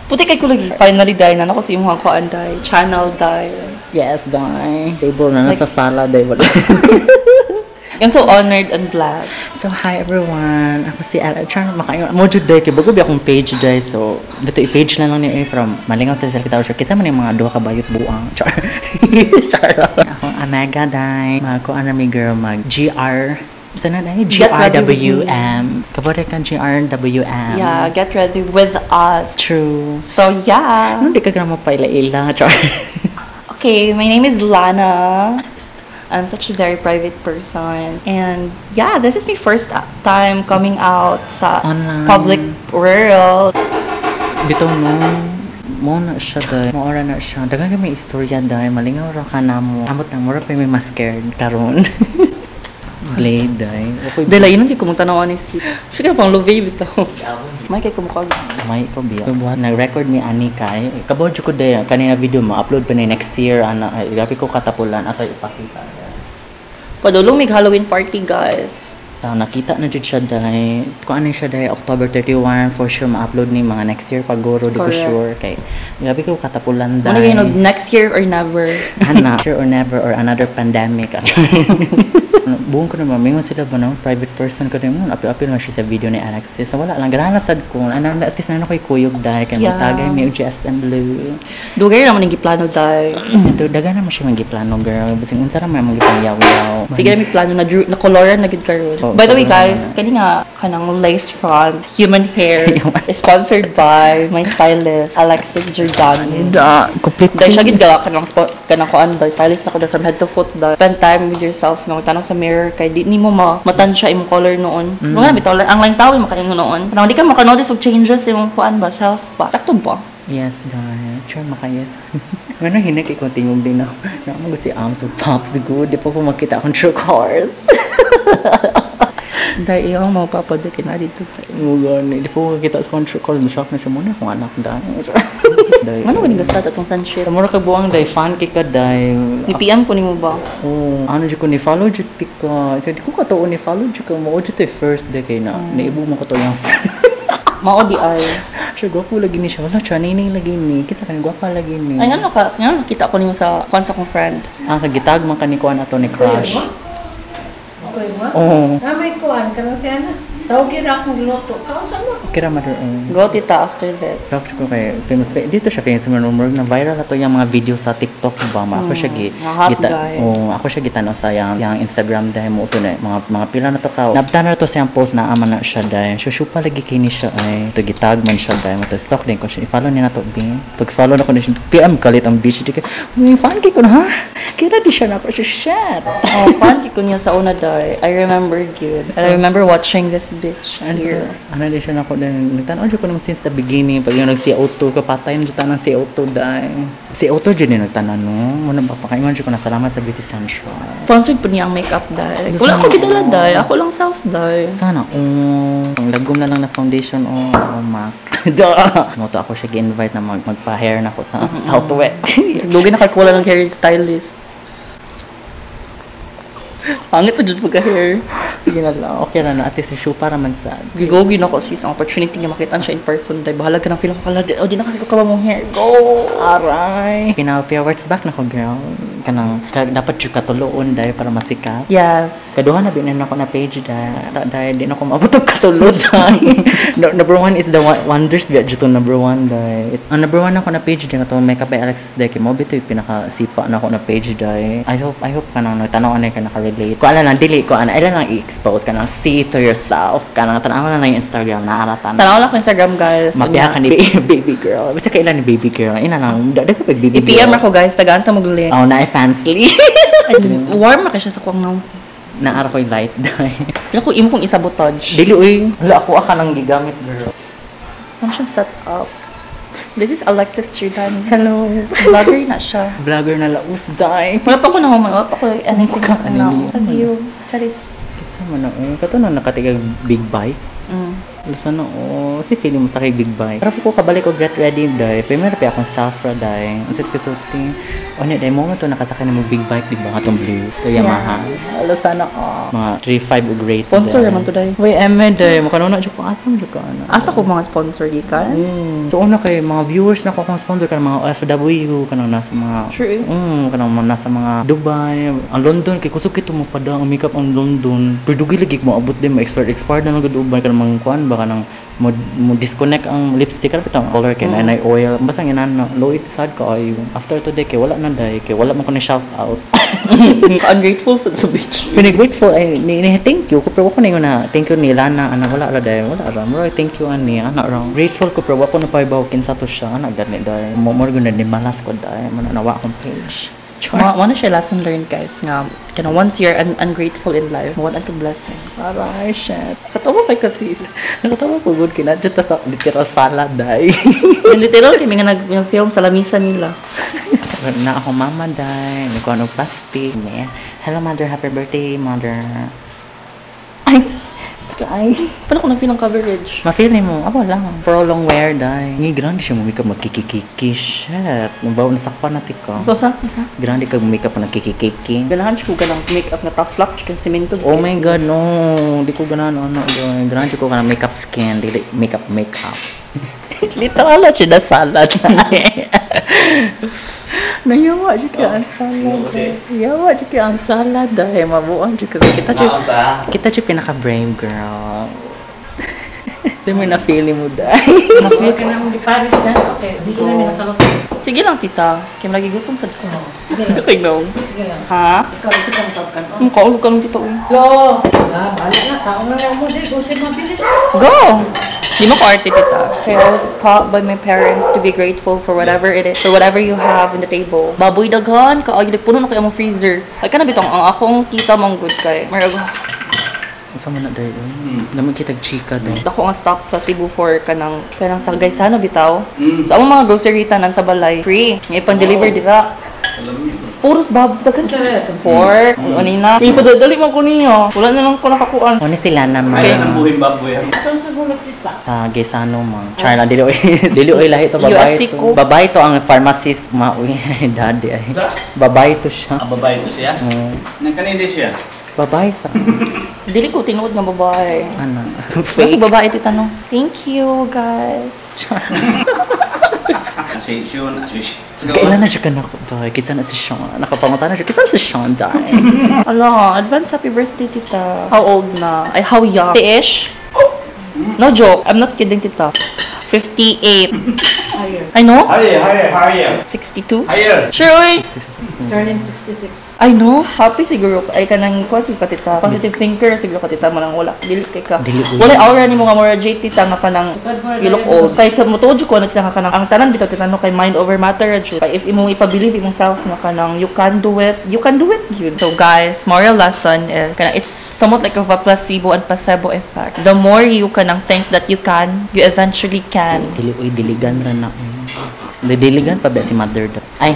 Puti kay ko lagi. Finally, day na ako sa imong kuan day. Channel day. Yes, day. Table na nasa sala day. Wala. I'm so honored and blessed. So, hi everyone. Ako si Ella. Char, makaingon. Mo jud day kay bago bi akong page day. So, dito i-page na lang niya eh from malingaw sa kita siya. Kisa man yung mga duha ka bayot buang. Char. Char. Ako Omega day. Mag ko ano mi girl mag GR. Sana day? Get ready with me. GRWM. Kabore ka GRWM. Yeah, get ready with us. True. So, yeah. Ano di ka gramo pa ila-ila? Char. Okay, my name is Lana. I'm such a very private person. And yeah, this is my first time coming out sa Online. Public world. Bitaw no, mo na siya day. Maora na siya. Daghang kay may istorya day. Malingaw ra ka na mo. Amot na mura pa may mas scared karon. Blade day. Okay. Dela, yun ang kay kumong tanaw ni si. Siya pang luvi bitaw. May kay kumukha. May ko biya. Buhat nag-record mi ani kay. Kabaw jud ko day kanina video mo upload pa ni next year ana. Ay, grabe ko katapulan ato ipakita. Padulong mig Halloween party, guys. Ta nakita na jud siya day. Kung ano siya day October 31 for sure ma-upload ni mga next year paguro di ko Correct. Sure kay grabe ko katapulan Ano day. yung next year or never. Ana, sure or never or another pandemic. Buong ko naman, mingon sila ba no? Private person ko din mo. Api-api lang siya sa video ni Alexis. So, wala lang. Ganahan na sad ko. Ano, at least na ko'y kuyog dahil. Kaya magtagay may GSM Blue. Dugay naman yung giplano day. Daga naman siya magiplano, girl. Basing unsa ra man magipangyaw-yaw. Sige na may plano na drew, na coloran na gid karon. Oh, By the way, sobrang guys, kani nga kanang lace front human hair is sponsored by my stylist Alexis Giordani. Da, complete. Dahil siya gid gawa kanang spot kanang kuan day stylist na ko from head to foot day. Spend time with yourself no, tanong sa mirror kay di nimo ma matansya imong color noon. Mga bitaw ang lang tao makaingon noon. Kanang di ka maka-notice og changes imong kuan ba self ba. Sakto ba? Yes, dahil. Sure, maka-yes. Ngano hinak ko tingog din na. Naamog si Arms of Pops the good. Di pa ko makita akong true colors. Dahil iyong mga papa do kina dito. Mo gani. Di pa ko makita sa akong true colors. Mashock na siya muna akong anak dahil. Dahil. Ngano ganing start atong friendship? Mura ka buwang day fan kay ka day. Ni PM ko nimo ba? Oh, ano jud ko ni follow jud ti ka. So, di ko katuo ni follow jud ka mo jud to first day kay na. Naibo mo ko to yung Mao di ay. Siya gwapo lagi ni siya. Wala siya nining lagi ni. Kisa kan gwapa lagi ni. Ay ngano ka, ngano nakita ko nimo sa kuan sa akong friend. Ang kagitag man kani kuan ato ni crush. Okay ba? Oh, Ah, may kuan ka na siya na. Tawagin akong giluto. Kaon sa mo? kira mother. Oh. Go tita after this. Sabi ko kay famous dito siya famous man rumor na viral ato yung mga video sa TikTok ba ma ako siya gi Mga hot gita guy. Oh, ako siya gitanaw sa yang yang Instagram dahil mo to na mga mga pila na to ka nabta na to sa yang post na ama na siya dahil so pa lagi kini siya ay to gitag man siya dahil mo to stalk din ko siya i-follow niya na to bi pag follow na ko ni siya PM kalit ang bitch di ka uy fan kay ko na ha kira di siya na ako siya shit. Oh, fan ko niya sa una day. I remember good. I remember watching this bitch here. Ano di siya nako din nagtan-aw jud ko nung since the beginning pag yung nag CO2 ka patay na jud tanang CO2 dai CO2 jud ni nagtanan no mo na papakaingon jud ko na salamat sa Beauty Central. Sponsored po niya ang makeup day. Wala ko gidala day. Ako lang self day. Sana oh ang lagom na lang na foundation oh, oh Mac. Da mo to ako siya gi-invite na magpa-hair na ko sa Southwest. Lugi na kay wala ng hair stylist. Pangit pa jud pagka hair. Sige na lang okay ra na ate sa show para man sad. Gigogi na ko sis ang opportunity nga makita siya in person day. Bahala ka ng feel ko kala. Oh, di na kasi ko ka mong hair. Go. Aray pina words back na ko girl kanang ka, dapat jud katuloon dai para masikat. Yes. Kaduha na binan ako na page da. Dahil di na ako maabot og katulod dai. No, number one is the wonders biya jud to number one dai. Ang number one ako na page dai katong Makeup by Alexis dai kay mo bito yung pinakasipa na ako na page dai. I hope kanang nagtanaw ani ka naka-relate. Ko ala lang dili ko ana ila lang i-expose kanang see to yourself kanang tanaw na lang yung Instagram na aratan. Tanaw lang ko Instagram, guys. Mapiya ka ni baby girl. Basta kailan ni baby girl. Ina lang, da ka pag baby girl. I-PM ako guys, tagaan ta mag-link. Oh, na fancy. Warm na kay siya sa kuwang noses. Naara ko yung light dai. Pero kung imo kong isabotage. Dili uy. Wala ako ka nang gigamit girl. Ano siyang set up? This is Alexis Giordani. Hello. Vlogger na siya. Vlogger na laos dai. Wala pa ko na wala pa ko anything ka, sa ano ano. Love you. Charis. Kinsa man na eh. Kato na nakatigag big bike. Sana oh, si feeling mo sa kay big bike. Pero ko kabalik og get ready day. Pero pa akong safra day. Unsa ka sulti? Ano day mo to nakasakay na mo big bike di ba katong blue to Yamaha. Alo sana oh. Mga 3.5 og rate. Sponsor day. naman to day. Wait, eme day mo kanon na jud ko asam jud ka ana. Asa ko mga sponsor gikan? So una kay mga viewers na ko akong sponsor kanang mga OFW kanang nasa mga True. Kanang mga nasa mga Dubai, ang London kay kusog kito mo pada ang makeup ang London. Pero dugi lagi mo abot din mo expired expired na lang gud uban kanang mga kuan ba kanang mo disconnect ang lipstick kanang bitang color kay na oil. Basta nga na low it sad ka ayo. After today kay wala na day kay wala man ko ni shout out. Ungrateful sa bitch. Pinag-grateful ay ni thank you ko pero wako na ingon na thank you ni Lana ana wala ra day wala ra mo thank you ani ana ra grateful ko pero wako na paibaw kinsa to siya ana gani day mo mo gud na ni malas ko day mo na nawa akong page. Mo na siya lesson learned guys nga kana once you're ungrateful in life, mo ang blessings. Aray shit. Katawa kay kasi. Nakatawa ko gud kina jud ta sa literal salad day. Yung literal kami nga nag-film sa lamisa nila. Na ako mama day ni kuan og plastic ni. Hello mother, happy birthday mother. Ay, Ay. paano ko na-feel ang coverage? Ma-feel nimo, abo lang. Prolong wear day. Ngi grande siya mo makeup magkikikiki. Shit. Mabaw nasakpan na tika. So, sa? Grande kag makeup na nagkikikiki. Ganahan siya ko ganang makeup na tough luck, chicken cemento. Oh my God, no. Di ko ganahan ano. Grande ko kanang makeup skin, dili makeup makeup. Literal na siya na salad. Nayawa siya kaya ang salad. Yawa siya kaya ang salad. Dahil mabuang siya kaya. Kita siya pinaka-brave girl. Di mo na-feeling mo dahil. Okay ka na mong di-Paris na. Okay, di na nakaluto. Sige lang, tita. Kaya lagi gutom sa ko. Sige lang. Kay no. Sige lang. Ha? Ikaw, isip ang tawag ka. Ang kaulog ka lang, tita. Uy. Lo! Ah, balik na. Kaon na lang mo. Di, kung sa'yo mabilis. Go! Di mo ko arte, tita. Okay, I was taught by my parents to be grateful for whatever it is, for whatever you have in the table. Baboy daghan, kaagay puno na kayo mong freezer. Ay ka na bitong ang akong tita mong good kay. Marag Unsa man na dahil? Naman kitag chika dahil. dako nga stock sa Cebu for kanang kanang sa Gaisano bitaw. So among mga grocery tanan sa balay free. Nga ipang-deliver dira. Puros bab daghan pork, ano na. Di pa dali man ko niyo. Wala na lang ko nakakuan. Ano si Lana ma? Kaya ng buhin baboy. Saan sa gulat tita? Sa Gaisano ma. Char lang dili oy. Dili oy lahi to babae USC to. ko. Babae to ang pharmacist ma uy daddy ay. Babae to siya. Ah, babae to siya? Nagkanindi siya? Babae sa Dili ko tinuod nga babae. ano. Fake babae tita no. Thank you guys. Association, association. Kailan na siya ka na ko dahil? Kisa na si Sean. Nakapangutan na siya. Kisa na si Sean dahil. Ala, advance happy birthday tita. How old na? Ay, how young? 50-ish? No joke. I'm not kidding tita. 58. Higher. I know? Higher, higher, higher. 62? Higher. Sure, uy! Turning 66. I know. Happy siguro. Ay, kanang kuwan siguro ka tita. Positive thinker siguro ka tita. Malang wala. Dili kay ka. Dili, uy. Wala aura ni mo nga mura J tita nga kanang you look old. Kahit sa mutuod ko na tita nga kanang ang tanan bitaw tita no kay mind over matter ra jud. Kay if imong ipabilieve imong self nga kanang you can do it, you can do it yun. So guys, moral lesson is kanang it's somewhat like of a placebo and placebo effect. The more you kanang think that you can, you eventually can. Dili uy, diligan ra na. Diligan pa ba si mother da? Ay.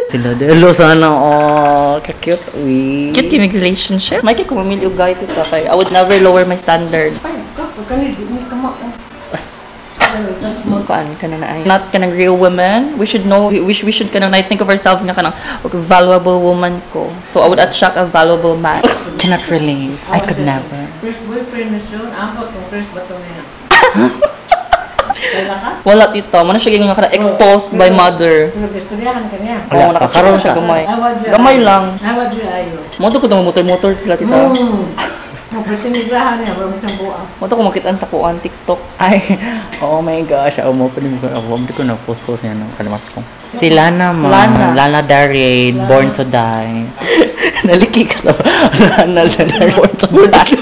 Sila Hello sana oh, ka-cute uy. Cute yung relationship. May kay kumamili og guy tita kay I would never lower my standard. Ay, ka, pagkani, di mo kama. Tapos mag... Kuan kana na ay not kanang real women. We should know we should kanang I think of ourselves nga kanang okay, valuable woman ko. So I would attract a valuable man. Cannot relate. I could never. First boyfriend na siya. Ako, itong first bato niya. Kailan ka? Wala tita, mo na siya nga kanang exposed by mother. Pero istoryahan ka niya. Wala Oo, pa. nakachika Karon na siya ka. gamay. Awad yun. Gamay lang. Awad yun ayo. Mo to ko motor-motor sila tita. Mo pretinigrahan niya, wala mo siyang buang. Mo to ko makitaan sa kuan TikTok. Ay, oh my gosh. Ako mo pa din ko. Ako hindi ko na-post ko siya no. Kalimat ko. Si Lana ma. Lana. Lana Del Rey, Born to Die. Naliki ka sa Lana Del Rey, Born to Die.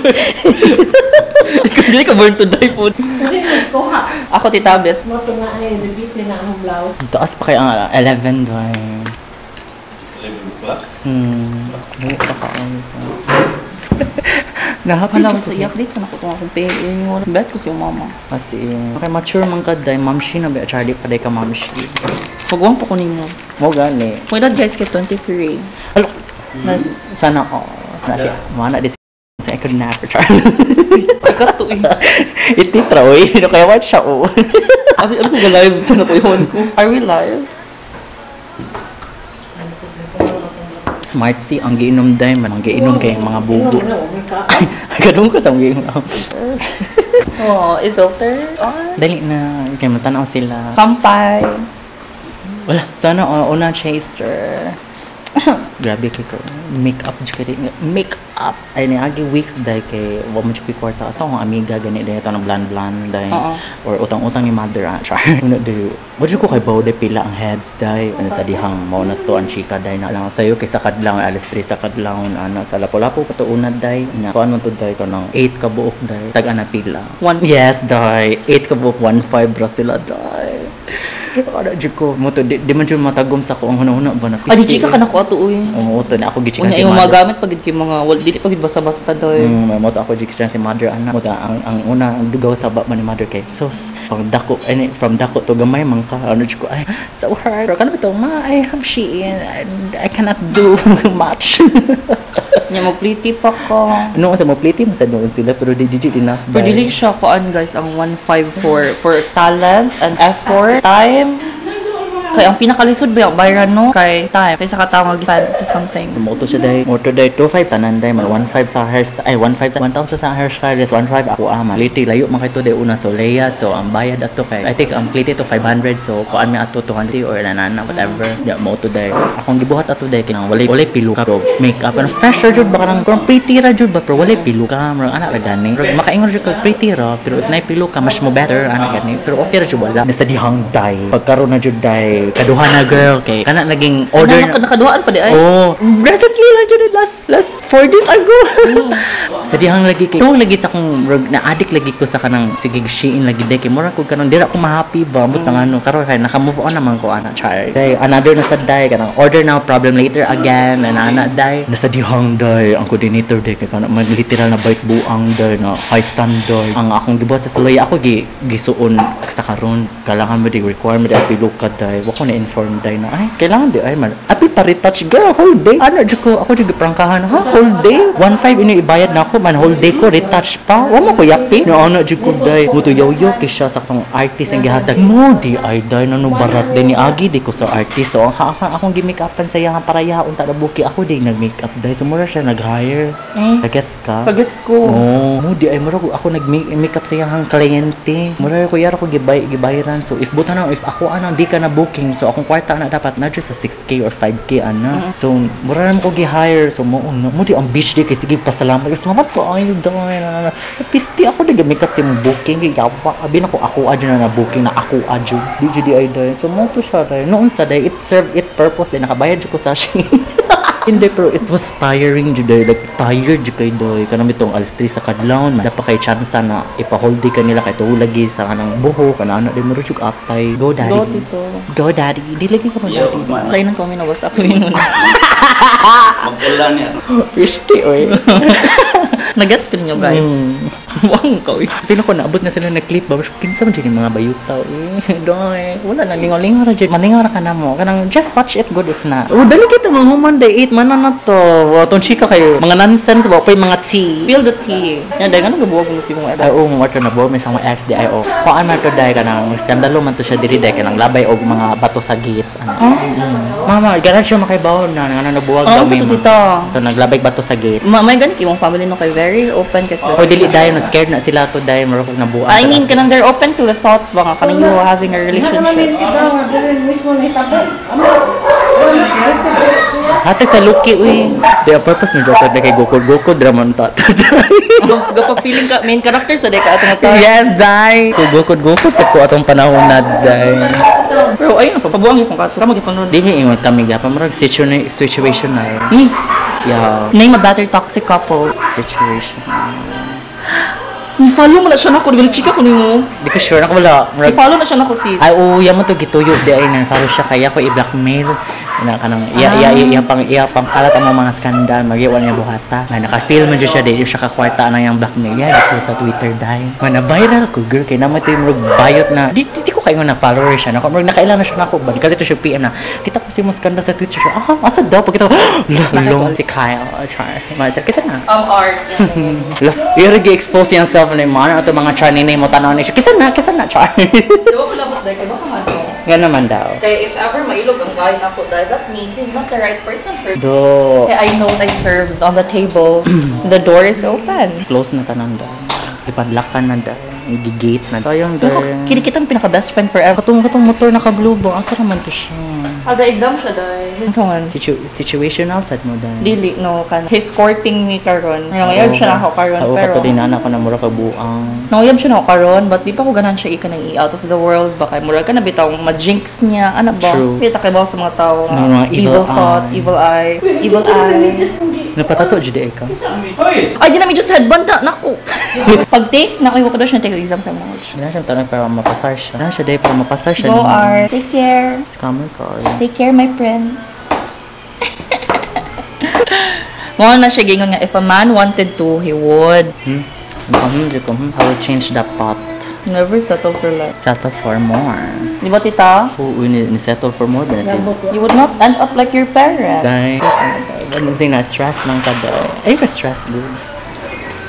Hindi ka born to die po. Kasi nagkuha. Ako tita bes. Mo to nga ay bibiti na ang blouse. Taas pa kayo ang 11 doy. 11 o'clock. Dali pa ka. Nahappy Hala, jud sa ko. i-update sa nako tong akong pay. Bet ko si mama. Kasi, okay, mature man ka day. Mamshi na ba? Charlie pa day ka mamshi. Pagwang pa ko ninyo. Mo gani. My dad guys kay 23. Alo. Sana all. Na si, mana di si So I could never try. Ikato eh. Ititra, oy. No, kaya what siya, oh. Abi, abi ko live to na ko yun ko. Are we live? Smart si ang giinom day man ang giinom kay mga bugo. Kadung ko sa ang giinom. Oh, is filter on? Dali na kay matan-aw sila. Kampay. Wala, sana oh, una chaser. Grabe kay ko. Make up jud kay make up. Ay ni agi weeks day kay wa mo jud koy kwarta ato ang amiga gani day ato ng blan-blan day Oo. or utang-utang ni mother ah char. Una day. Wa jud ko kay bawo day pila ang heads day ano sa dihang mao na to ang chika day na lang sayo kay sa kadlawon alas 3 sa kadlawon ana sa Lapu-Lapu patuunad day na kuan man to day kanang 8 ka buok day tag ana pila. One- Yes day 8 ka buok 15 ra sila day. Ano jud ko mo to di man jud matagom sa ko ang hunahuna ba na Ah, di chika ka na ko ato uy. Oo, to na ako gichikan Unya si yung mother. magamit pag kay mga wal dili pag basta-basta doy. Mo to ako gichikan si mother anak. Mo to ang una ang dugaw sa ba man ni mother kay sos pag dako ani from dako to gamay man ka ano jud ko ay so hard. Pero kana bitaw ma I have Shein and I cannot do much. Nya magpliti pa ko. No sa mo pliti man sa doon sila pero di jud enough. Pero dili siya kuan guys ang 154 for talent and effort, time. Kay ang pinakalisod ba yung bayaran no? Kay time. Kay sa katao nga spend to something. Moto siya day, moto day 25 tanan day man 15 sa hair ay 15 sa 1000 sa hairstylist 15 ako ama. Kliti layo man kay to day una Soleya so ang bayad ato kay I think ang kliti to 500 so kuan mi ato 200 or nanana whatever. Ya moto day. Akong gibuhat ato day kinang walay walay piluka bro. Makeup ano fresh ra jud ba kanang kanang pretty ra jud ba pero walay piluka murag ana ra gani. Murag makaingon jud ka pretty ra pero if nay piluka mas mo better ana gani. Pero okay ra jud wala. Nasa dihang day. Pagkaron na jud day kaduha na girl kay kana naging order Order na nakaduhaan pa di ay. Oh, recently lang jud last 4 days ago. Sa dihang lagi kay tuwang lagi sa akong rug- na-addict lagi ko sa kanang sige Shein lagi day kay mura ko kanang dira ko ma-happy ba but nang ano karon kay naka-move on naman ko ana char. Day another na sad day kanang order now problem later again and ana day nasa dihang day ang coordinator day kay kanang mag literal na bite buang day na high standard. Ang akong gibuhat sa suloy ako gi gisuon sa karon kailangan mo di requirement di piluka day wa ko na inform day na ay kailangan di ay man api pa retouch girl whole day ano jud ko ako jud giprangkahan ha whole day 15 ini ibayad na ako man whole day ko retouch pa wa mo ko yapi no ano jud ko day muto yoyo kay siya sa akong artist ang gihatag mo di ay day no barat day ni agi di ko sa artist so ang akong gi-make upan sa iya para iya unta na buki ako di nag make up day so mura siya nag-hire Eh. gets ka. Pagets ko. Oh, mo di ay mura ko ako nag-make up sa iyang kliyente. Mura ko yara ko gibay gibayaran. So if buta na if ako ana di ka na booking so akong kwarta na dapat na sa 6K or 5K ana. So mura na ko gi-hire. So mo no, mo di ang beach di kay sige pasalamat. Salamat ko ay doy na na. Pisti ako nag make up sa imong booking kay yawa. Abi na ko ako adyo na na booking na ako adyo. Di jud di ay day. So mo to siya day. Noon sa day it serve it purpose din nakabayad jud ko sa siya. Hindi, pero it was tiring jud day. Like, tired jud kay doy. Kanang itong alas 3 sa kadlawon. Man. Dapa kay chance na ipa-hold day kanila kay tuo lagi sa kanang buho. Kanang ano, di mo jud atay. Go, daddy. Go, tito. Go, daddy. Di lagi ka mo, Yo, daddy. man. Lain ng kami na WhatsApp ko yun. Mag-ulan niya. Ishti, oy. Nagets ko ninyo guys. Wang ko. eh. Pino ko naabot na sila nag-clip ba? Kinsa man dyan yung mga bayuta, eh. Doy. Wala na, lingaw-lingaw ra dyan. Malingaw ra ka na mo. Kanang, just watch it good if na. Oh, dali kita mga human day 8 man na na to. Oh, tong chika kayo. Mga nonsense ba? Pa'y mga tea. Feel the tea. Yan, dahil ganun gabuwag mo si mong Ay, oo, mo na bo, may siyang ex di ay oh. Kuan man to day kanang skandalo man to siya diri day kanang labay og mga bato sa gate. Ano. Mama, ganun siya makaibaw na nga nabuwag Oh, daw sa may to, mga- tito. To naglabay bato sa gate. Ma may ganit imong family no kay very open kasi. O dili dayon na scared na sila to day murag kog nabuang. I mean, kanang they're open to the thought ba nga kanang you having a Hindi naman relationship. yung iba nga diri mismo nahitabo. Ano? Ano siya? Hate sa Luki uy. Di ang purpose mo jud kay gukod gukod ra man ta. Gapa feeling ka main character sa day ka atong ta. Yes, day. Gukod gukod sa ko atong panahon na day. Pero ayun papabuang yung kaso. Kamo gyud nun. Di mi ingon kami gapon murag situational. Ni Yeah, name a better toxic couple. situation. I-follow mo na siya nako, di chika ko nimo. Di ko sure ako wala. Murag I-follow na siya nako sis. Ay, oo, yan mo to gituyo. Di ay, follow siya kaya ko i-blackmail. Ina kanang iya iya iya iya pang iya pang kalat ang mga skandal magiwa niya buhata. Nga naka-feel man jud siya, di siya kakwarta na yang blackmail ya dito sa Twitter dai. Nga na viral ko, girl, kay naman ito yung murag bayot na di ko kayo na follower siya nako, murag nakaila na siya nako ba kalito siya PM na kita ko si mo skandal sa Twitter siya. Ah, asa daw pag kita long si Kyle char. Masir kasi na. Art. Lah, iya gi-expose yang self ni man ato mga char ni mo tanaw ni siya. Kisa na char. Di ba malabot dahil kay baka man. Ganun naman daw. Kaya if ever mailog ang guy nako dahil, that means he's not the right person for me. Do. Kaya I know I served on the table. The door is open. Close na tanan daw. Ipadlakan na daw. Gigate na. Tayong Nako, daw. kini kitang pinaka-best friend forever. Katong motor naka-blue ba? Asa naman to siya? Ah, the exam siya dahil. So, man. Situational sad mo dahil. Dili, no, kan. He's courting me karon. Nanguyab siya na ako karon Oo, pero kato din na ako na mura ka buang. Nanguyab siya na ako karon, but di pa ko ganahan siya ika nang i-out of the world ba kay murag ka na bitaw ma-jinx niya, ano ba? True. Kita kay sa mga tao. Mga evil evil thoughts, eye. Evil eye, evil eye. Napatato jud ka. Hoy! Ay, di na medyo sa headband na, naku. Pag take, naku, ko daw siya take exam kay March. Gina siya tanong para mapasar siya. Gina siya dahil para mapasar siya. Go, Art. Take care. Scammer ka. Take care, my prince. Mao na siya gingon nga, if a man wanted to, he would. I will change the pot. Never settle for less. Settle for more. Di ba, tita? Oo, ni settle for more ba na siya? You would not end up like your parents. Dahil, ano na stress lang ka daw. Ay, ka stress, dude.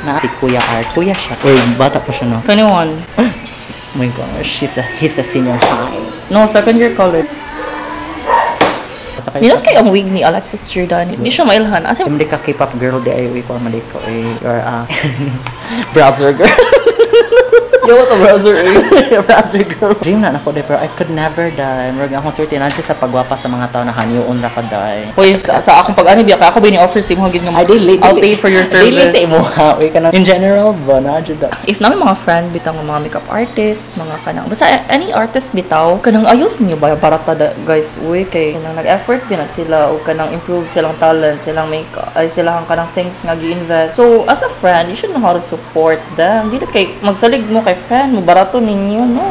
Na, si Kuya Art. Kuya siya. Or bata pa siya, no? 21. Oh my gosh, he's a senior high. No, second year college. Sa Nilot kay ang wig ni Alexis Jordan. Di siya mailhan. Asa Hindi ka K-pop girl, di ay ko mali ko eh. You're a browser girl. Yo, what a browser eh. Browser girl. Dream na ako, di, pero I could never die. Murag akong swerte na sa pagwapa sa mga tao na hanyuon ra ka die. Uy, sa akong pag-ano, biya ka ako ba ni-offer sa imo nga Ay, dili. I'll pay for your Dili service. sa imo ha. Uy, ka na. In general ba, na jud. If namin mga friend bitaw nga mga makeup artist, mga kanang basta any artist bitaw, kanang ayos niyo ba barata da, guys, uy kay kanang nag-effort din na sila o kanang improve silang talent, silang makeup, ay silang kanang things nga gi-invest. So as a friend, you should know how to support them. Dili kay magsalig mo kay friend mo barato ninyo, no.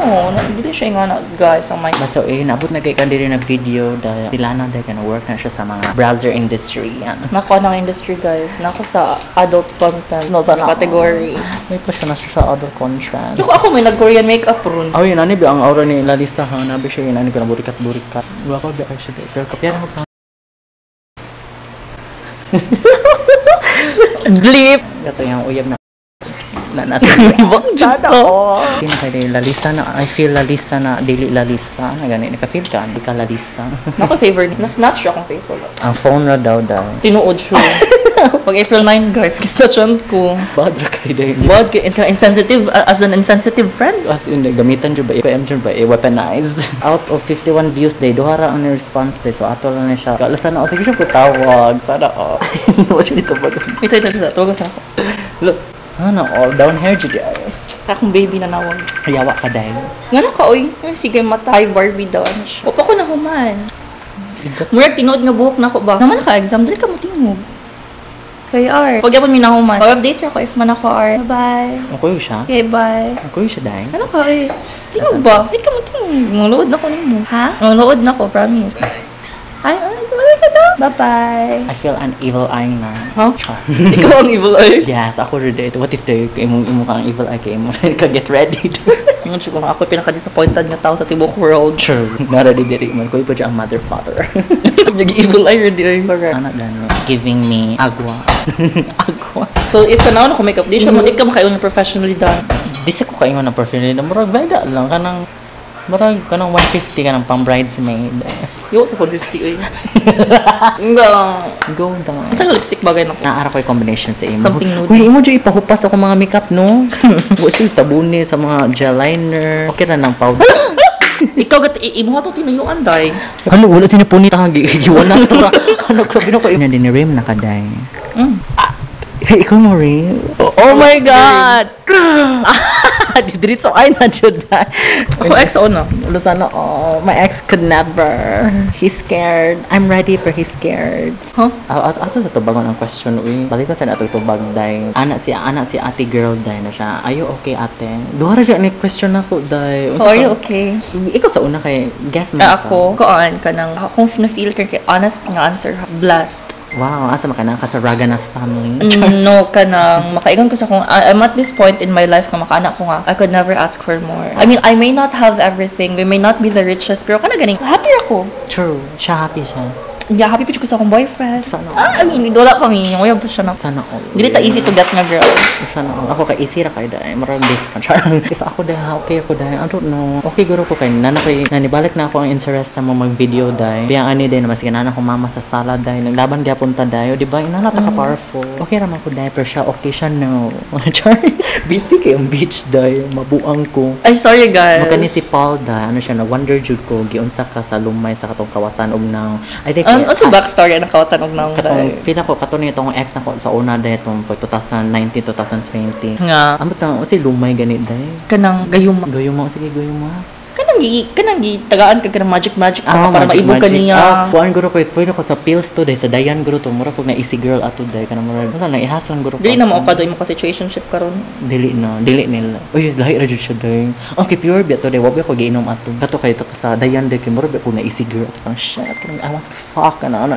Dili siya nga na guys ang my Basta eh, naabot na kay kan diri na video dahil sila na dahil kana work na siya sa mga browser industry. Yan. Nako ng industry guys, nako sa adult content No, sana. category. May pa siya na siya sa adult content. Nako ako may nag-Korean makeup ron. Oh, yun, ano ba ang aura ni Lalisa ha? Nabi siya yun, ano ko na burikat-burikat. Wala ko ba siya. Pero kapya na ko. Blip! Ito yung uyab na na nasa Bakit ko? Pinaka Lalisa na I feel Lalisa na dili Lalisa na gani naka-feel ka di ka Lalisa. Nako favor ni. Na-snatch akong face wala. Ang phone ra daw daw. Tinuod siya. Pag April 9 guys, kisnatchan ko. Bad ra kay dahil. Bad kay insensitive as an insensitive friend. As in, gamitan jud ba PM jud ba weaponized. Out of 51 views day, duha ra ang response day. So ato lang na siya. Kala sana sige siya ko tawag. Sana oh. Wa siya dito ba? Ito, ito, ito. Tawagan sa ako. Look, sana all down hair jud ay. Akong baby na nawag. Yawa ka dahil. Nga ka, oy. Ay, sige, matay, Barbie daw. Ano siya. Opa ko na human. Murag, tinuod nga buhok na ako ba? Naman naka-exam, dali ka mo tingog. Kay R. Pag yapon mi na human. Pag-update ako if man ako R. Bye. Okay siya. Okay, bye. Okay siya dahil. Ano ka, oy? Tingog ba? Sige ka mo tingog. Mangluod na ko nimo. Ha? Mangluod na ko, promise. Ay, ay, wala ka daw. Bye-bye. I feel an evil eye na. Huh? Char. Ikaw ang evil eye. Yes, ako rin dito. What if the imong imo kang evil eye kay imo ka get ready to. Ingon siya kung ako pinaka-disappointed nga tao sa tibok world. True. Nara di diri man ko ipa ang mother father. Nag-evil eye rin di ay. Anak gani giving me agwa. Agwa. So, if tanaw na ko makeup, di siya mo, di ka makayon na professionally done. Di sa ko kaingon na perfume na murag veda lang kanang murag kanang 150 kanang pang bridesmaid. Yo, sa 450 oy. Nga. Go down. Asa nga lipstick bagay na ko? Naara ko yung combination sa imo. Something nude. Uy, imo dyan ipahupas ako mga makeup, no? Wa siya tabuni sa mga gel liner. Okay na ng powder. Ikaw gat imo to tinuyuan day. Ano, wala sinipunit ha. Giwan na ito. Ano, grabe na ko. Ina dinirim na ka, day. Hey, ikaw mo rin. Oh my God! Didiretso ay na jud. Ako XO na. Wala sana all. My ex could never. He's scared. I'm ready, but he's scared. Huh? Ato sa tubagon ang question, uy. Balik ko sa ato tubag, day. Ana si ate girl, day na siya. Are you okay, ate? Duha ra siya ni question nako, day. So, are you okay? Ikaw sa una kay guess mo. Ah, ako, kuan ka nang, akong na-feel kay honest nga answer, blessed. Wow, asa man ka na ka sa Raganas family? No, kanang makaingon ko sa kung I'm at this point in my life nga makaana ko nga I could never ask for more. I mean, I may not have everything, we may not be the richest, pero kana ganing happy ako. True. Siya happy siya. Yeah, happy pa jud ko sa akong boyfriend. Sana all. Ah, I mean, wala pa mi, uyab pa siya na. Sana all. Dili ta easy to get nga girl. Sana all. Ako kay easy ra kay dai. Murag best ka. Char. If ako dai, ha, okay ako dai. I don't know. Okay guro ko kay nana koy nanibalik na ako ang interest sa mga mag-video dai. Biya ani dai na maski nana ko mama sa sala dai. Naglaban gyapon ta dai. O, di ba? Inala ta ka powerful. Okay ra man ko dai pero siya okay siya no. Char. Busy kay ang beach dai. Mabuang ko. Ay, sorry guys. Makani si Paul da, ano siya, na wonder jud ko, giunsa ka sa lumay sa katong kawatan og now. I think, Ano sa backstory ang kawatan og naong katong, day? Feel ako, katong ni itong ex nako sa una day, itong pag 2019, 2020. Nga. Ambot na, si lumay ganit day. Kanang gayuma. Gayuma, sige, gayuma. Kanang gi tagaan ka kanang magic magic Ah, para magic, maibog ka magic. niya. Ah, kuan guro ko, pwede ko sa pills to day, sa Dayan guro to, mura ko na easy girl ato day, kanang mura, wala na, ihas lang guro ko. Dili na mo ka do imo ka situationship karon. Dili na, dili nila. Uy, lahi ra jud siya day. Okay, pure biya to day, wa ko giinom ato. Kato kay to sa Dayan day, kay mura biya ko na easy girl ato. Parang shit, kanang I want to fuck ana ana.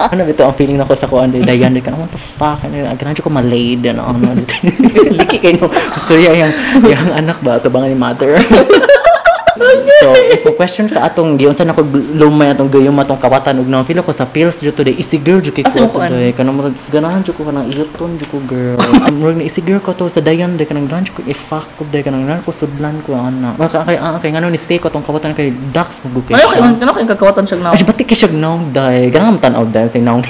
Ano bitaw ang feeling nako sa kuan day, Dayan day, kanang I want to fuck ana, ganahan jud ko malaid ano ano. Liki kay no. Gusto niya yang anak ba ato ba ni mother. So, if a question ka atong giunsa na ko lumay atong gayom atong kawatan og now feel ako sa pills jud to day easy girl jud kay Asa ko mo ato kuan? day kanang murag ganahan jud ko kanang iyoton jud ko girl. Ang murag na easy girl ko to sa Dayan day kanang ganahan jud ko i-fuck ko day kanang ganahan ko sudlan ko ana. Baka kay ah kay ngano ni stay ko atong kawatan kay ducks mo kay Ano kay siya. ano kay kagkawatan siya now? Ay, ba't kay siya naong day? Ganahan mo tan-aw day sa naong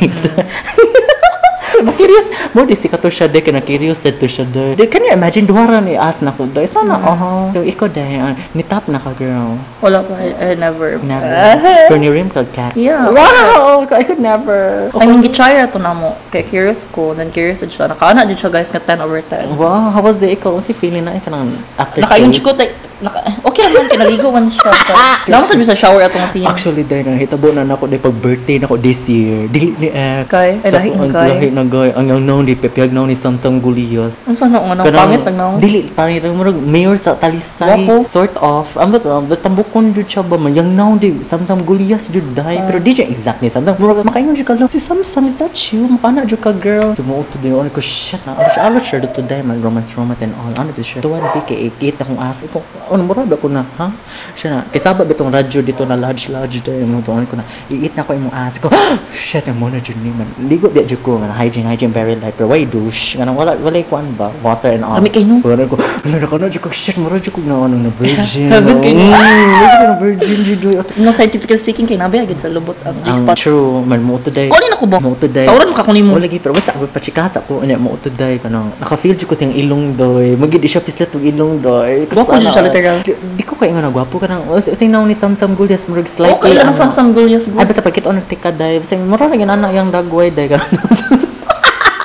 Ba curious mo di si kato siya day kana curious sad to siya day. Day, can you imagine duha ra ni ask na ko day sana oh. So ikaw day ah, ni tap na ka girl. Wala pa, I never. Never. Pero ni rim ka cat. Yeah. Wow, I could never. I mean, gitry ra to na mo. Kay curious ko, then curious jud siya. Nakaana jud siya guys nga 10 over 10. Wow, how was the ikaw? Unsa feeling na ikaw nang after Nakaingon ko like naka, okay naman kinaligo man siya. Naman sa sa shower atong scene. Actually, day na hitabo na nako day pag birthday nako this year. Dili ni eh. Kay? Ay, Sa lahi na ang kay. lahi na gay. Ang yang naon di pepyag naon ni Samsung Guliyos. Ang sana nga nang pangit ang naon. Dili pangit ang murag mayor sa Talisay. Gwapo. Sort of. Ang ba't tambukon jud siya ba man yang naon di Samsung Guliyas jud day. Ah. Pero di siya exactly Samsung. Murag makaingon jud ka lang si Samsung, is that you? Makana jud ka girl. Sumuot to day ko shit na. Ano siya alo siya dito day man romance romance and all. Ano to siya? Tuwan bi kay ikit akong as ko. Ano murag ba ko na ha? Siya na kay saba bitong radyo dito na lodge lodge day mo tuwan ko na iit na ko imong ass ko. Shit mo na jud ni man. Ligo biya jud ko man hygiene hygiene very light pero why douche? Kanang wala wala kuan ba water and all. Lami kay no. Wala ko. Wala ko na jud ko shit mura jud ko na ano na virgin. Heaven kay no. Mura jud ko na virgin jud. No, scientifically speaking kay nabi agad sa lubot ang Ang G-spot. true man mo today. Kunin ako ba? Mo today. Tawran mo ka kunin mo. Wala gi pero basta ako pachikata ko unya mo today kanang naka-feel jud ko siyang ilong doy. Magid siya pislit og ilong doy. Gwapo jud siya, literal. Di ko kay nga gwapo kanang sing naon ni Samsam Gulyas murag slightly. Okay lang ang ano. Samsung Gulyas Ay basta pagkita on tika day. Basta mura ra gyud ana yang dagway day kanang.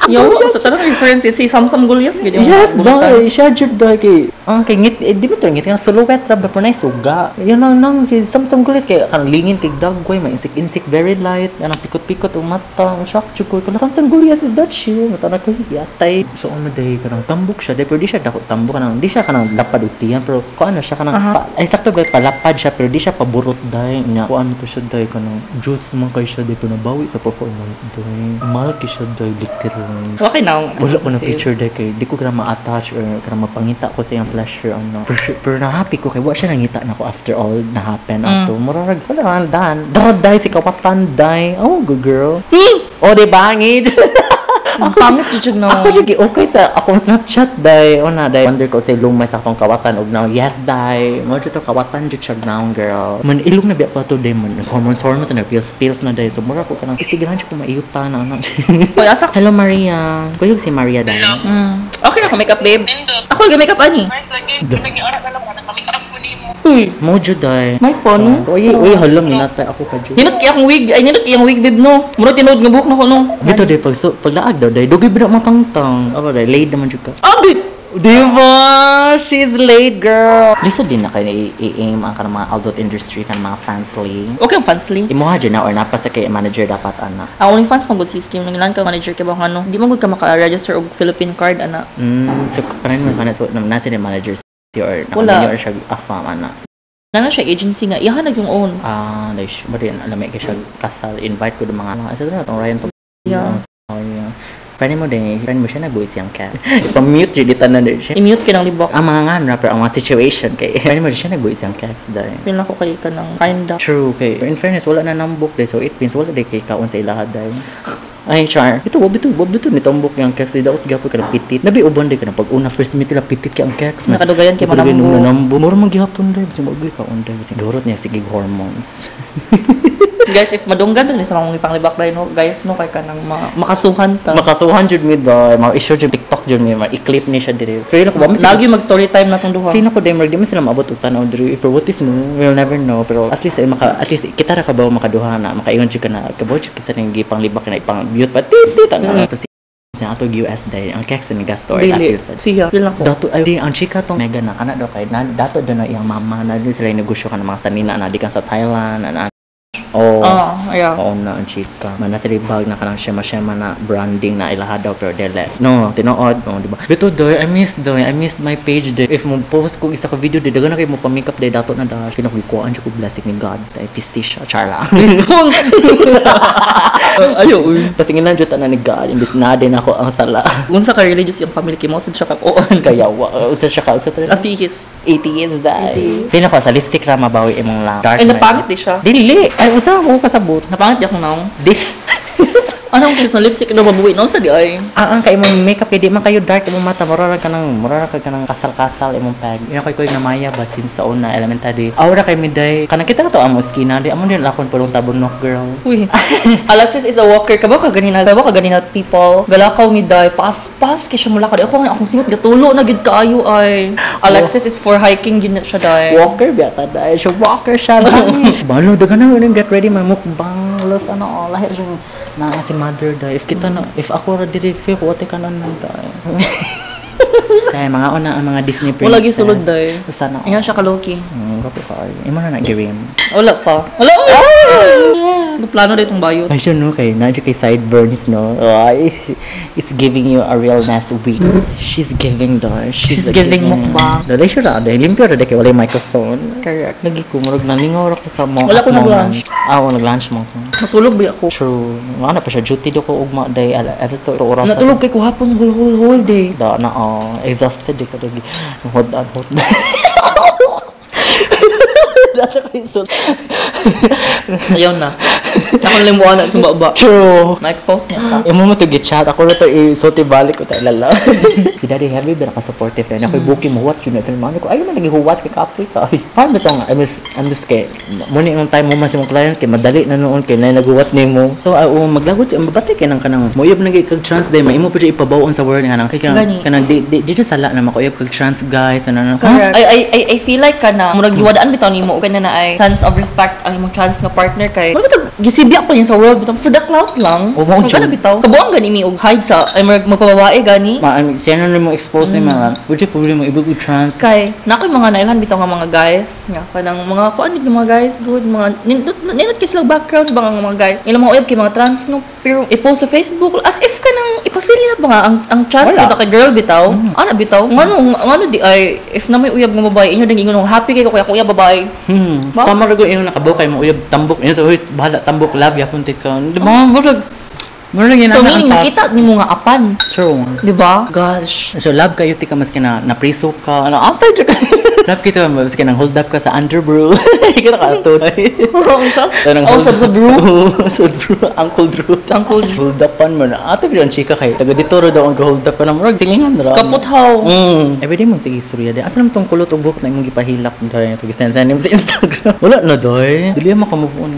Yo, sa tanong reference si Samsung Gulyas gid yung Yes, bunutan. day. Siya jud day kay ah kay ngit eh, di mo to ngit nga silhouette ra ba pero nay suga. Yun lang nang kay Samsung Gulyas kay kanang lingin kay dagway may insik-insik very light anang pikot-pikot ang mata. Ang shock jud ko. Kanang Samsung Gulyas, is that you? Mata na ko yatay. So ano day kanang tambok siya day pero di siya dako tambok kanang di siya kanang lapad og tiyan pero kuan na siya kanang pa, ay sakto ba palapad siya pero di siya paburot day nya. Kuan to siya day kanang jutes man kay siya day pero nabawi sa performance day. Mahal kay siya day literal. Okay na. Wala ko na picture day kay di ko kaya ma-attach or kaya mapangita ko sa iyang pleasure ano. Pero na happy ko kay wa siya nangita na ko after all na happen ato. Murag wala ra dan. Dara day si kawatan day. Oh, good girl. Oh, di ba ngid? Ang pangit jud no. Ako jud okay sa akong Snapchat day. O na day. Wonder ko say lumay sa akong kawatan og now. Yes day. Mo jud to kawatan jud siya now girl. Man ilong na biya pa to day man. Hormones hormones na pills pills na day. So mura ko kanang istigahan jud ko maiyuta na ano. Hoy, asa Hello Maria. Kuyog si Maria day. Okay na ko makeup babe. Ako lagi makeup ani. Uy, Mo jud day. may phone. Uy, uy, hala, minatay ako ka jud. Ninot kay akong wig, ay ninot kay ang wig babe no. Mura tinuod nga buhok na ko no. Dito day pag so, paglaag daw day, dugay ba na matangtang. Aba day, laid naman jud ka. Abi. Di ba? She's late, girl. Lisa din na kayo i-aim ang kanang mga adult industry, kanang mga fansly. Okay ang fansly. Imuha dyan na or napa sa kay manager dapat, ana. Ang OnlyFans man gud si scheme nang ka manager kay ba ano. Di man gud ka maka-register og Philippine card ana. So kanan mo kana, so nasa ni managers or Wala. nakaminyo or siya afam ana. Nana siya agency nga iyahan na yung own. Ah, like, ba din alam kay siya kasal, invite ko ng mga asa na tong Ryan to. Yeah. Oh, yeah. Friend mo din, friend mo siya nagbuhis siyang cat. Ipa-mute jud dito na din siya. I-mute ka ng libok. Ang mga nga rapper, ang mga situation kay friend mo siya nagbuhis siyang cat dahil. Feel na ko kay ka ng kinda. True kay in fairness wala na nambok day, so it means wala day kay kaon sa ilaha day. Ay, char. Ito, wab ito, wab ito. Nitambok yung keks. Daot gyapon ka ng pitit. Nabi, uban day ka na. Pag una first meet nila, pitit kay ang keks. Nakadugayan kay Nakadugayan manambo. manambo. Mura man gihapon day. Bisag maugay ka on day. Bisag durot niya sige hormones. Guys, if madunggan ba sa mga panglibak dahil no, guys, no, kay ka nang makasuhan ta. Makasuhan jud mi day. Mga issue jud TikTok jud mi. Mga i-clip ni siya dire. Feel ko ba Lagi mag story time na tong duha. Feel ko day, di man sila maabot og tanaw diri. Pero what if no? We'll never know. Pero at least eh, maka at least kita ra ka ba makaduha na makaingon jud ka na kabaw jud kita ning gipang libak na ipang mute pa tit tit ang to si sa ato US day ang keks ni gasto or Dili. appeal sa Siya. Feel na ko. Dato ay di, ang chika tong mega na kana daw kay na dato daw na iyang mama na doon sila yung negosyo ka ng mga sanina na di kan sa Thailand na oh. Ah, yeah. Oo na ang chika. Man nasa libag na kanang shema-shema na branding na ilaha daw pero dili. No, tinuod. Oh, di ba? Bito doy, I miss doy. I miss my page doy. If mo post ko isa ka video doy, daghan na kay mo pa makeup day dato na dash. Pinakikuan jud ko blessing ni God. Ay pistisya charla. Ayo, uy. Pasingilan jud ta na ni God imbis na din ako ang sala. Unsa ka religious yung family kay mo sad siya ka oon. Kaya wa usa siya ka usa ta. Atheist. Atheist dai. Feel ko sa lipstick ra mabawi imong lang. Dark Ay, man. napangit di siya. Dili. Ay usa ko kasabot. Napangit di ako naong. Di. Anong siya sa lipstick na mabuwi noon sa di ay. Ang kay imong makeup kay di man kayo dark imong mata, mura ra ka nang mura ra ka kanang kasal-kasal imong pag. Ina koy koy namaya ba since sa una elementary. Aura kay miday. Kanang kita ka to amo skina di amo din lakon pulong tabunok girl. Uy. Alexis is a walker. Kabaw ka ganina, kabaw ka ganina people. Galakaw mi day. Pas pas kay siya mula ka. Ako nga akong singot gatulo na gid kaayo ay. Alexis is for hiking gid na siya day. Walker biya ta day. Siya walker siya. Balo daga na get ready my mukbang los ano oh, lahi siya na si mother day. If kita na if ako ra diri feel ko ate kanon man tay. Kaya mga una ang mga Disney princess. Wala gisulod day. Sana Ingan siya ka Loki. Grabe ka ay. Imo na na girim. Wala pa. Wala. Plano dito itong bayot. Ay, siya no, kay na kay sideburns, no? Ay, it's giving you a real nice week. She's giving, though. She's giving mukbang. Dali siya ra, dahil limpyo ra, dahil kay walay microphone. Correct. Lagi ko, murag nalingaw ra ko sa mga Wala ko nag-lunch. Ah, oo, nag-lunch mo ko. Natulog ba ako? True. Wala pa siya, duty do ko ugma, dahil, ala, to, oras. Natulog kay ko hapon whole whole whole day. Da, na, oh, exhausted, di ko, lagi. Hold on, hold on. Data ko yung Ayaw na. Ako limuan na sumba. True. Ma-expose niya ta. Imo mo to gichat ako na to isulti balik ko ta lala. Si Daddy Heavy ba naka-supportive na ako booking mo what yun na sila ko ayo man lagi huwat kay kapoy ka. Ay, paano ba to nga I'm just kay mo ni ang time mo mas imong client kay madali na noon kay nay naghuwat nimo. So ay oh, maglagot siya mabati kay nang kanang mouyab na kag trans day maimo pa siya ipabawon sa world nga nang kay kanang Gani. kanang di di dito sala na makoyab kag trans guys na na. Correct. I feel like ka na murag giwadaan bitaw nimo og kana na ay sense of respect ang imong trans nga partner kay murag bitaw gisibya pa niya sa world bitaw for the clout lang. Oh, mao Murag jud. kana bitaw. Kabuang gani mi og hide sa ay murag magpababae gani. Ma I'm siya na mo expose ni mga would you problema ibig og trans. Kay na ako'y mga nailhan bitaw nga mga guys nga kanang mga kuan gid mga guys good mga nindot nindot kay sila background ba nga mga guys ilang mga uyab kay mga trans no pero i-post sa Facebook as if kanang ipa-feel nila ba nga ang trans Wala. bitaw kay girl bitaw ana bitaw ngano di ay if na may uyab nga babae inyo dang ingon happy kay ko kay akong uyab babae. Ba? Sama ra ko ingon nakabaw kay mo uyab tambok. Ingon sa uy bahala tambok love yapon tit ka. Di ba? Murag murag So yun ang meaning thoughts. nakita nimo nga apan, True. di ba? Gosh. So love kayo ti ka maski na napriso ka ano antay jud ka. Love kita maski nang hold up ka sa underbrew. Kita ka ato. Tanang Oh, hold sub sa brew. Sa brew, Uncle Drew. Uncle Drew. Hold upan mo na. Ate pero ang chika kay taga dito ra daw ang hold up ka na murag silingan ra. Kaputhaw. Everyday mo sige istorya di. Asa naman tong kulot og buhok na imong gipahilak dai to gisend send sa Instagram. Wala na doy. Dili mo ka move on.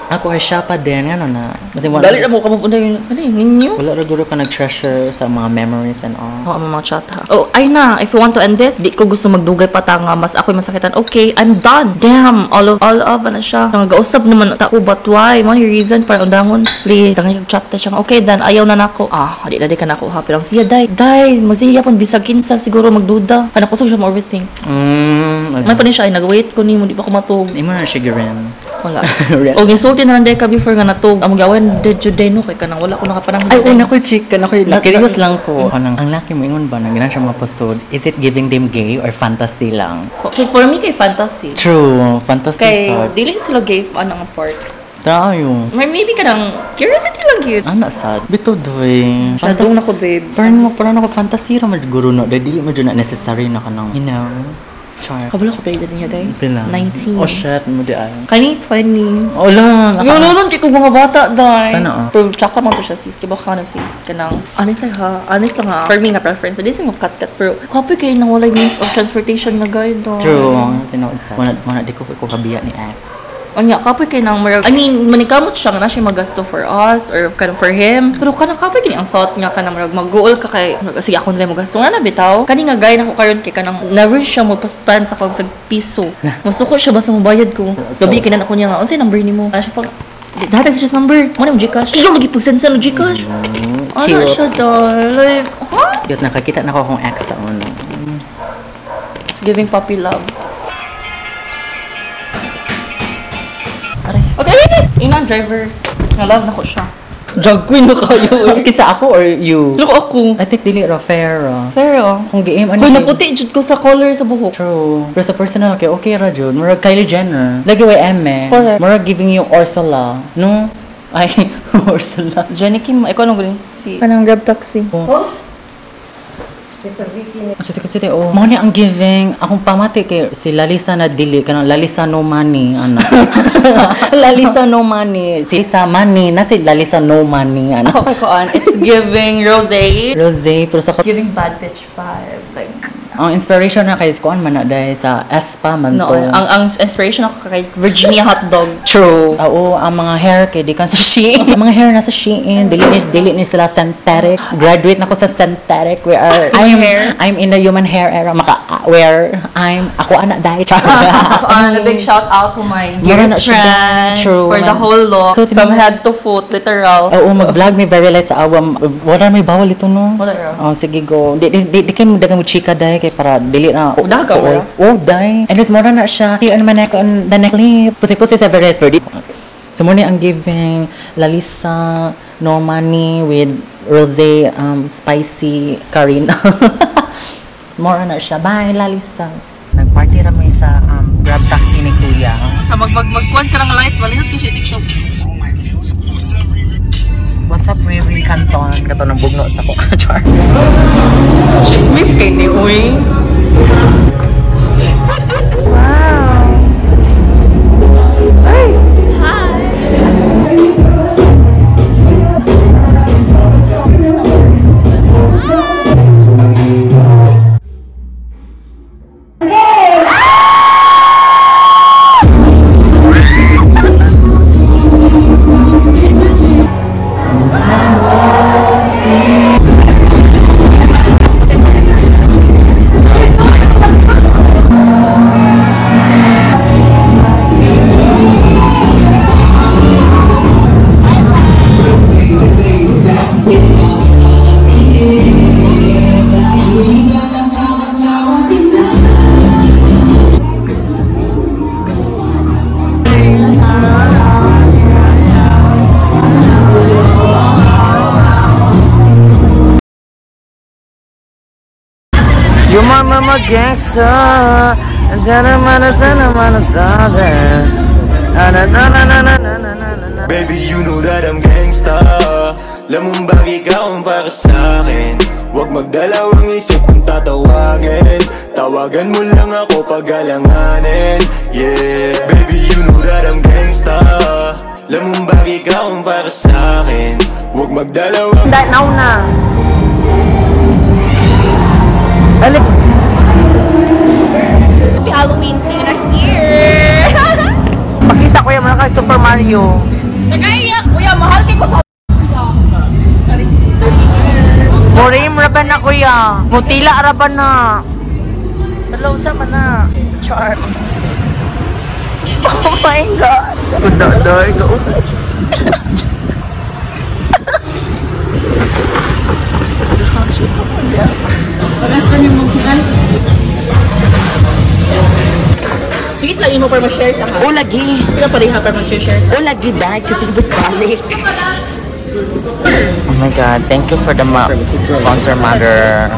Ako ay siya pa din, ano na. Kasi wala, Dali na mo ka move on yun. Ano yun, ninyo? Wala ra guro ka nag-treasure sa mga memories and all. Oo, ang mga chat ha. Oh, ay na, if you want to end this, di ko gusto magdugay pa ta nga, mas ako'y masakitan. Okay, I'm done. Damn, all of, ano siya. Nagausap naman ta ko, but why? Mo yung reason para undangon. Please, tangay chat ta siya. Okay, then, ayaw na nako. Ah, di na di ka nako happy lang siya. Day, day, magsiya pon bisag kinsa siguro magduda. Kana kusog siya mo-overthink. May pa din siya ay nag-wait ko nimo, di pa ko matug. Imo na siya giren. Wala. O ginsulti na lang day ka before nga natug. Among gawan did you day no kay kanang wala ko nakapanangin. Ay, una ko chicken. Ako, curious lang ko. Kanang, ang laki mo ingon ba, nang siya mga pusod, is it giving them gay or fantasy lang? For me kay fantasy. True, fantasy Kay sad. dili sila gay anang part. Tayo. May maybe kanang curiosity lang yun. Ana sad. Bito doy. Shadow na ko, babe. Parang mo parang ako fantasy ra man guro no. Dahil dili mo dyan na necessary na kanang, you know. Char. Kabalo ko tayo niya day. Pila? 19. Oh shit, mo di ay. Kani 20. Oh lang. Yo, no, no, di ko mga bata, day. Sana, ah. Pero tsaka man to siya, sis. Kiba ka na, sis. Kanang, honest ha. Honest lang ha. For me nga preference. Di mo cut-cut. Pero, copy kayo nang walay means of transportation na guide, day. True. Tinuod sa. Wala di ko ko kabiya ni ex. Anya, kapoy kay nang marag, I mean, manikamot siya nga na siya magasto for us or kind of for him. Pero kanang kapoy kini ang thought nga kanang marag mag-goal ka kay sige ako na lang magasto nga na bitaw. Kani nga gay nako karon kay kanang never siya magpa-spend sa kog sa piso. Musuko siya basta mobayad ko. So, Gabi kinan ako niya nga unsay number nimo? Ana siya pag datag siya sa number. Mo na mo GCash. Iyo lagi pag-send sa GCash. Ano siya dahil? Like, huh? Cute, nakakita na ko akong ex sa una. It's giving puppy love. Okay, inang driver. Na-love na ko siya. Drag queen na kayo eh. Kita ako or you? Loko ako. I think dili ra fair. Fair oh. Kung gi-aim ano. Hoy, naputi jud ko sa color sa buhok. True. Pero sa personal kay okay ra jud. Murag Kylie Jenner. Lagi way eme. Correct. Murag giving you Ursula. No? Ay, Ursula. Jenny Kim, ikaw anong galing? Si kanang grab taxi. Boss! Sita Vicky. Sige, oh. Mo ni ang giving. Akong pamati kay si Lalisa na dili kanang Lalisa no money ana. Lalisa no money. Si Lisa money na si Lalisa no money ana. Ako kay koan, it's giving Rosé. Rosé pero sa Giving bad bitch vibe. Like ang inspiration na kay kuan man na dahil sa Espa man no, to. ang inspiration ako kay Virginia Hotdog. True. Oo, ang mga hair kay di kan sa Shein. Ang mga hair nasa Shein, dili ni sila synthetic. Graduate na ko sa synthetic. We are I'm hair? I'm in the human hair era. Maka where I'm ako ana dahil char. A big shout out to my Meron na dearest siya. friend True, for the man. whole look. So, from head to foot, literal. Oo, mag-vlog may very light sa awam. Wala may bawal ito no. Wala ra. Oh, sige go. Di kay mo dagang mo chika dai kay para dili na. Oh, dagang Oo, ra? Oh, dai. And there's more na siya. Here on my neck on the neck lip. Pusi-pusi sa very pretty. So mo ni ang giving Lalisa no money with rosé spicy Karina. More na siya. Bye Lalisa. Nagparty ra may sa grab taxi ni Kuya. Sa magkuan ka ng light, malihot ko siya TikTok. What's up, Riri Canton? Kato ng bugno sa ko. Char. Chismis kay ni Uy. Wow. Ay. Hi. You my mama gangster, and then I'm on a Baby, you know that I'm gangsta. Alam mong bagay ka kung para sa'kin. Huwag magdalawang isip kung tatawagin. Tawagan mo lang ako pag alanganin. Yeah. Baby, you know that I'm gangsta. Alam mong bagay ka kung para sa'kin. Huwag magdalawang Now na. Happy Halloween! See you next year! Pakita ko yung mga kay Super Mario. Murim ra ba na kuya? Mutila ra ba na? Hello, sa man na. Char. Oh my God. Kuda day. Sweet lang imo para ma-share sa ha. O lagi. Ito pareha para ma-share. O lagi day kasi balik. Oh my God, thank you for the sponsor mother.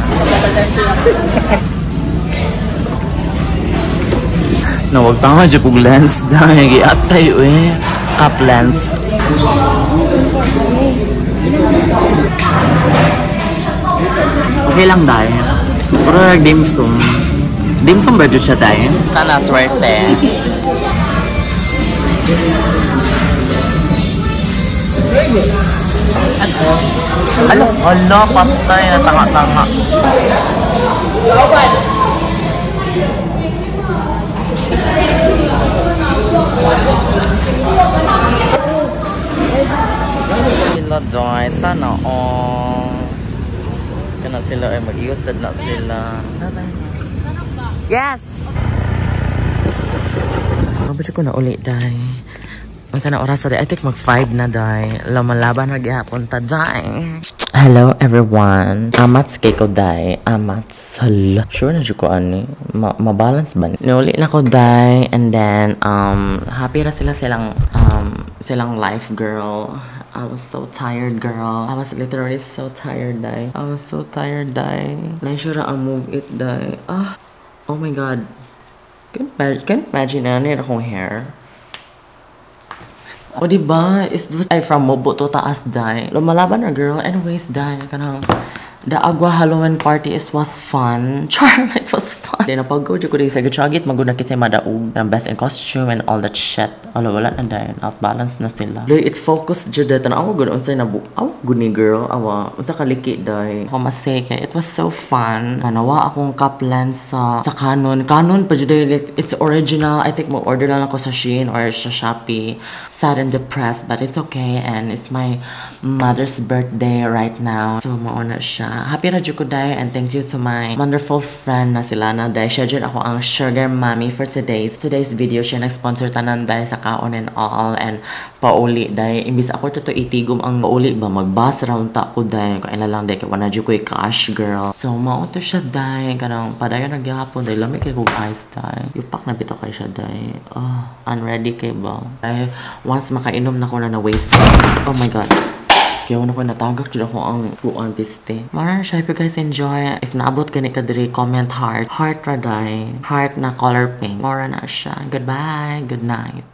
Nawag tanga dyan kong lens dahil giatay eh. Cup lens. Okay lang dahil. Pero nag-dimsum. Dimsum ba dyan siya dahil? Sana swerte. Ano? Hala, patay na tanga-tanga. Sila doy, sana all. Kana sila ay mag-iot sad na sila. Yes! Mabot ko na ulit, day. Unsa na oras na, I think mag 5 na, day. Lumalaban na gihapon ta, day. Hello, everyone. Amats kay ko, day. Amats. Hala. Sure na ko, ani. Ma-balance ba? Niuli na ko, day. And then, happy ra sila silang life, girl. I was so tired, girl. I was literally so tired, day. I was so tired, day. Like, sure ang move it, day. Ah. Oh my God. Can you imagine na nila akong hair? O diba? Is ay from Mobo to taas, day. Lumalaban na, girl. Anyways, day. Kanang the Agua Halloween party was fun. Charm, it was fun. Then, napag-go ko rin sa gachagit, maguna kasi madaog. Ang best in costume and all that shit. Ala, wala na dahil. Outbalance na sila. Like, it focused jud dahil. Awa, gud, unsay na bu. Awa, gud ni girl. Awa, unsa kaliki dahil. Ako masay kay. It was so fun. Manawa akong cup lens sa Canon. Canon pa jud dahil. Like, it's original. I think mo-order lang ako sa Shein or sa Shopee. Sad and depressed, but it's okay. And it's my mother's birthday right now. So, mauna siya. Happy ra jud ko day and thank you to my wonderful friend na sila na day. Siya jud ako ang sugar mommy for today's video. Siya nag-sponsor tanan day sa kaon and all and pauli day. Imbis ako to itigom ang pauli ba mag-bus round ta ko day. Kaya na lang day kay wala jud ko'y cash, girl. So mao to siya day. Kanang padayon nagyapon day. Lami kay kog ice day. Yupak na bitaw kay siya day. Oh, unready kay ba? Ay, once makainom na ko na waste. Oh my God. Kaya na ko natagak jud ako ang kuan piste. Mara siya, hope you guys enjoy. If naabot gani ka diri, comment heart. Heart ra day. Heart na color pink. Mara na siya. Goodbye. Good night.